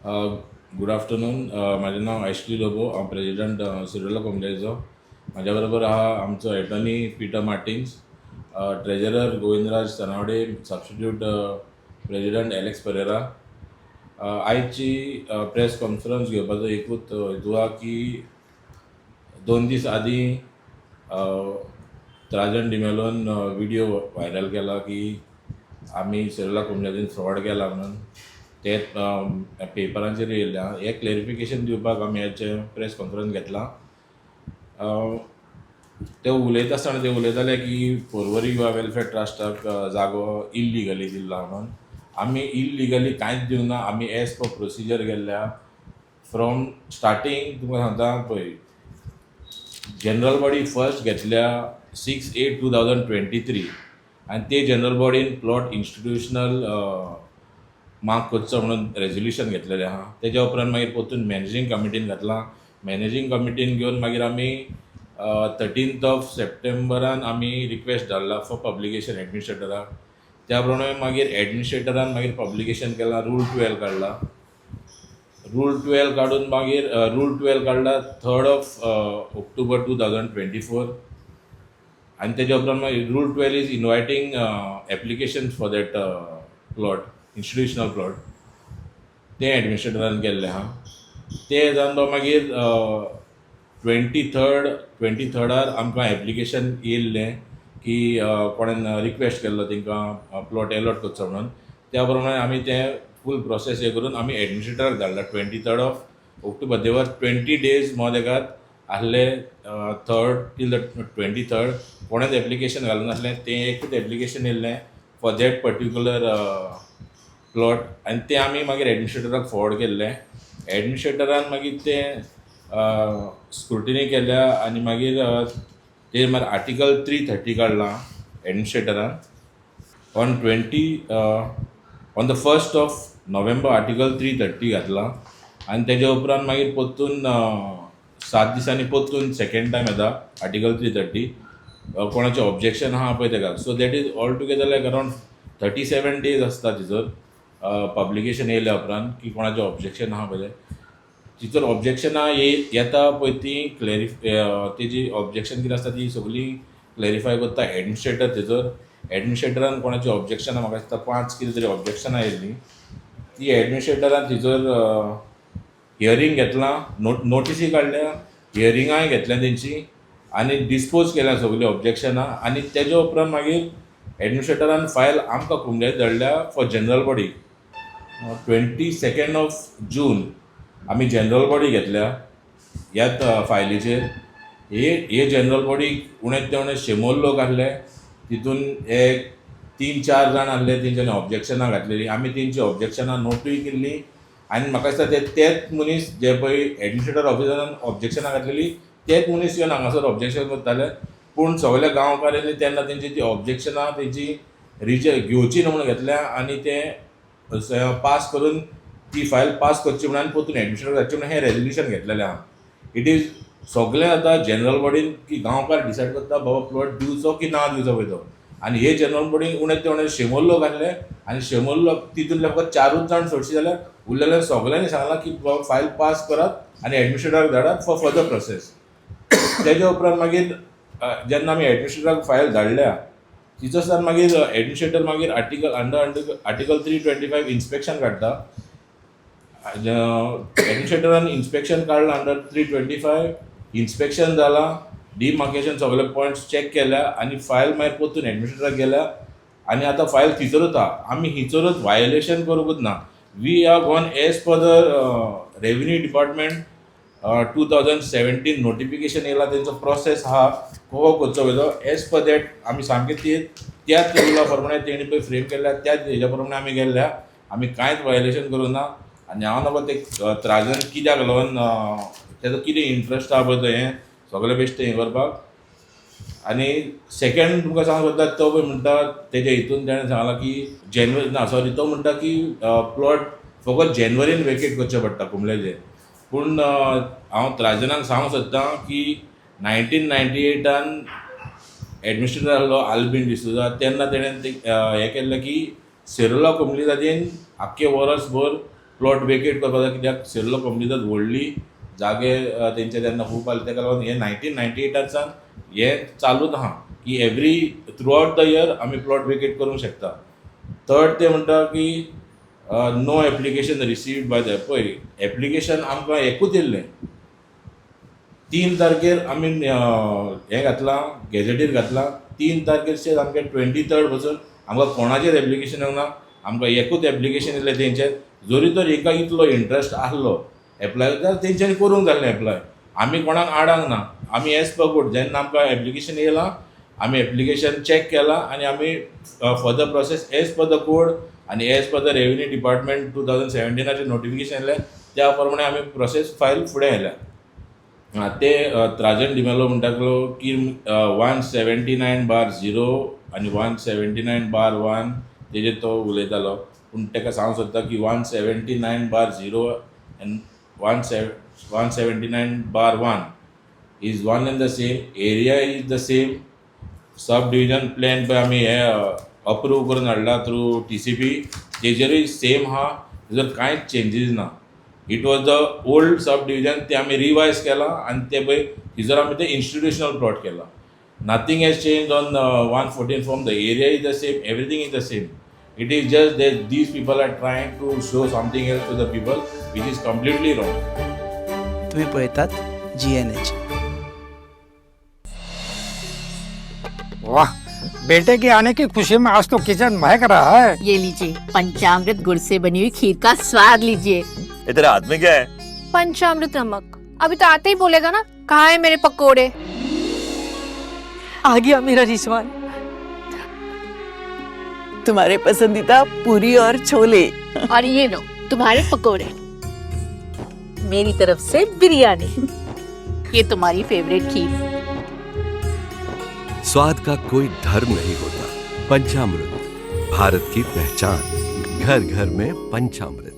Good afternoon. म्हाजें नांव Ashley Lobo. हांव प्रेजिडंट सिरोलो कोमलेचो. म्हाज्या बरोबर आहा आमचो attorney Peter Martins, treasurer Govindraj Tanawade, substitute president Alex Pereira. आयची प्रेस कॉन्फरन्स घेवपाचो एकूच हेतू आहा की 2 दीस आदीं त्राजन डिमेलोन विडियो व्हायरल केला की आमी सिरोला कोमलेन फ्रॉड केला म्हणून. ते पेपरांचेर येयल्लें आहा. हें क्लेरिफिकेशन दिवपाक आमी आयचें प्रेस कॉन्फरन्स घेतलां. ते उलयता आसतना ते उलयताले की पोरवरी युवा वेलफेअर ट्रस्टाक जागो इल्लिगली दिल्लो आहा म्हणून. आमी इल्लिगली कांयच दिवंक ना. आमी एज पर प्रोसिजर गेल्ले फ्रॉम स्टार्टींग. तुमकां सांगता पळय, जनरल बॉडी फर्स्ट घेतल्या 6/8/2023 आनी ते जनरल बॉडीन प्लॉट इन्स्टिट्युशनल मार्क करचो म्हणून रेजोल्युशन घेतलेलें आहा. तेज्या उपरांत मागीर परतून मॅनेजींग कमिटीन घातलां. मॅनेजींग कमिटीन घेवन मागीर आमी 13th of सप्टेंबरान आमी रिक्वेस्ट धाडला फॉर पब्लिकेशन एडमिनिस्ट्रेटराक. त्या प्रमाणे मागीर एडमिनिस्ट्रेटरान मागीर पब्लिकेशन केलां. रूल 12 काडला. रूल 12 काडून मागीर रूल 12 काडला 3rd of October 2024 आनी तेज्या उपरांत मागीर rule 12 is inviting application for that plot, institutional plot. तें एडमिनिस्ट्रेटरान केल्लें आहा. तें जावन तो मागीर 23rd आमकां एप्लिकेशन येयल्लें की कोणेन रिक्वेस्ट केल्लो तेंकां प्लॉट एलॉट करचो म्हणून. त्या प्रमाणे आमी तें फूल प्रोसेस हें करून आमी एडमिनिस्ट्रेटराक धाडला 23rd of October. There were 20 days मोदेकात आहले. 3rd till the 23rd कोणेच एप्लिकेशन घालूंक नासलें. तें एकूच एप्लिकेशन येयल्लें फॉर that particular plot आनी तें आमी मागीर एडमिनिस्ट्रेटराक फॉरवर्ड केल्लें. एडमिनिस्ट्रेटरान मागीर तें स्क्रुटिनी केल्या आनी मागीर तेजेर मागीर आर्टिकल 330 काडलां एडमिनिस्ट्रेटरान. On the 1st of November Article 330 घातला आनी तेज्या उपरांत मागीर परतून 7 दिसांनी परतून सेकेंड टायम येता आर्टिकल 330. कोणाचें ऑब्जेक्शन आहा पळय तेका. So that is all together like around 37 days आसता तिचर पब्लिकेशन येयल्या उपरांत की कोणाचें ऑब्जेक्शन आहा पळय. तिचर ऑब्जेक्शनां येता पळय, ती तेजी ऑब्जेक्शन कितें आसता ती सगळीं क्लॅरिफाय करता एडमिनिस्ट्रेटर. तेजर एडमिनिस्ट्रेटरान कोणाची ऑब्जेक्शनां, म्हाका दिसता पांच कितें तरी ऑब्जेक्शनां येयल्लीं, ती एडमिनिस्ट्रेटरान तिचर हियरींग घेतलां, नोटिसी काडल्या, हियरिंगाय घेतल्या तेंची आनी डिस्पोज केल्या सगळीं ऑब्जेक्शनां. आनी तेज्या उपरांत मागीर एडमिनिस्ट्रेटरान फायल आमकां कुंडय धाडल्या for general body. 22nd of June आमी जनरल बॉडी घेतल्या ह्याच फायलीचेर. हे हे जनरल बॉडीक उणेत ते उणें 100 लोक आहले. तितून एक तीन चार जाण आहले तेंच्यांनी ऑब्जेक्शनां घातलेलीं. आमी तेंची ऑब्जेक्शनां नोटूय केल्लीं आनी म्हाका दिसता ते तेच मनीस जे पळय एडमिनिस्ट्रेटर ऑफिसरान ऑब्जेक्शनां घातलेलीं, तेच मनीस येवन हांगासर ऑब्जेक्शन करताले. पूण सगल्या गांवकारांनी तेन्ना तेंची ती ऑब्जेक्शनां तेंची रिजे घेवची न्हू म्हणून घेतल्या आनी तें पास करून, ती फायल पास करची म्हणून आनी परतून एडमिनिस्ट्रेटर धाडची म्हणून हें रेजोल्युशन घेतलेलें आहा. It is सगळें आतां जनरल बॉडीन की गांवकार डिसायड करता बाबा प्लॉट दिवचो की ना दिवचो पळय तो. आनी हे जनरल बॉडीन उणें ते उणें 100 लोक आहले आनी 100 लोक तितूंतले फकत चारूच जाण सोडशी जाल्यार उरलेले सगळ्यांनी सांगलां की बाबा फायल पास करात आनी एडमिनिस्ट्रेटराक धाडात फॉर फर्दर प्रोसेस. तेज्या उपरांत मागीर जेन्ना आमी एडमिनिस्ट्रेटराक फायल धाडल्या, तिचो मागीर एडमिनिस्ट्रेटर मागीर article under Article 325 inspection काडटा. एडमिनिस्ट्रेटरान इन्स्पेक्शन काडलां अंडर 325. इन्स्पेक्शन जालां, डिमार्केशन सगळे पॉयंट्स चॅक केल्या आनी फायल मागीर परतून एडमिनिस्ट्रेटराक गेल्या आनी आतां फायल थंयसरूच आहा. आमी हिचरूच वायोलेशन करूंकूच ना. We are gone as per the revenue department 2017 notification येयला. तेंचो प्रोसेस आहा कसो करचो पळय तो, एज पर that आमी सामके ती त्याच रुला प्रमाणे तेणी पळय फ्रेम केल्या त्याच हेज्या प्रमाणे आमी गेल्ल्या. आमी कांयच वायोलेशन करूंक ना. आनी हांव नबो ते त्राजन कित्याक लागून, तेजो कितें इंट्रस्ट आहा पळय तो हें सगळें बेश्टें हें करपाक. आनी सेकंड तुमकां सांगूंक सोदता, तो पळय म्हणटा तेज्या हितून तेणें सांगलां की जेनवरी ना, सॉरी, तो म्हणटा की प्लॉट फकत जेनवरीन वेकेट करचें पडटा कुंबलेचें. पूण हांव त्राजनाक सांगूंक सोदतां की 1998आन एडमिनिस्ट्रेटर आहलो आल्बीन डिसोजा, तेन्ना तेणें ते हें केल्लें की सेरोला कोमुनिदादीन आख्खें वरसभर प्लॉट प्लॉट वेकेट करपा जाय कित्याक सेल्लो कंपनीचाच व्हडली जागे तेंचे तेन्ना खूब आसले. तेका लागून हे 1998सावन हे चालूच आहा की every through out the year आमी प्लॉट वेकेट करूंक शकता. थर्ड, ते म्हणटा की no application received by the, पळय, एप्लिकेशन आमकां एकूच येयल्लें. 3 तारखेर आमी हें घातलां, गॅजेटीर घातलां 3 तारखेर. सामकें 23rd पासून आमकां कोणाचेर एप्लिकेशन येवना. आमकां एकूच एप्लिकेशन येयलें तेंचेर. जरी तर एका इतलो इंट्रस्ट आहलो एप्लाय जाल्यार तेंच्यांनी करूंक जाल्लें एप्लाय. आमी कोणाक आडांक ना. आमी एज पर कोड जेन्ना आमकां एप्लिकेशन येयलां, आमी एप्लिकेशन चॅक केलां आनी आमी further process as per the code आनी as per the revenue department 2017चें notification येयलें, त्या प्रमाणे आमी प्रोसेस फायल फुडें येयल्या. आं, ते त्राजन डिमेलो म्हणटा की 179/0 आनी 179/1 तेजेर तो उलयतालो. पूण ताका सांगूंक सोदता की 179/0 and 179/1 is one and the same. Area is the same. Sub division plan पळय आमी हे अप्रूव करून हाडला थ्रू टीसीपी, तेजेरूय सेम आहा. तेजर कांयच चेंजीस ना. It was the old sub division, ते आमी रिवायज केलां आनी ते पळय तिजर आमी ते इन्स्टिट्युशनल प्लॉट केला. Nothing has change on 114 form. The area is the same, everything is the same. It is just that these people are trying to show something else to the people, which is completely wrong. तुम्ही पळयतात GNH. वाह, बेटे K आने की खुशी में आज तो किचन महक रहा है. ये लीजिए, पंचामृत गुड़ से बनी हुई खीर का स्वाद लीजिए. ये तेरे हाथ में क्या है? पंचामृत नमक. अभी तो आते ही बोलेगा ना, कहाँ है मेरे पकोड़े? आ गया मेरा रिजवान. तुम्हारे पसंदीदा पूरी और छोले. और ये लो तुम्हारे पकोड़े. मेरी तरफ से बिरयानी. ये तुम्हारी फेवरेट खीर. स्वाद का कोई धर्म नहीं होता. पंचामृत, भारत की पहचान. घर घर में पंचामृत.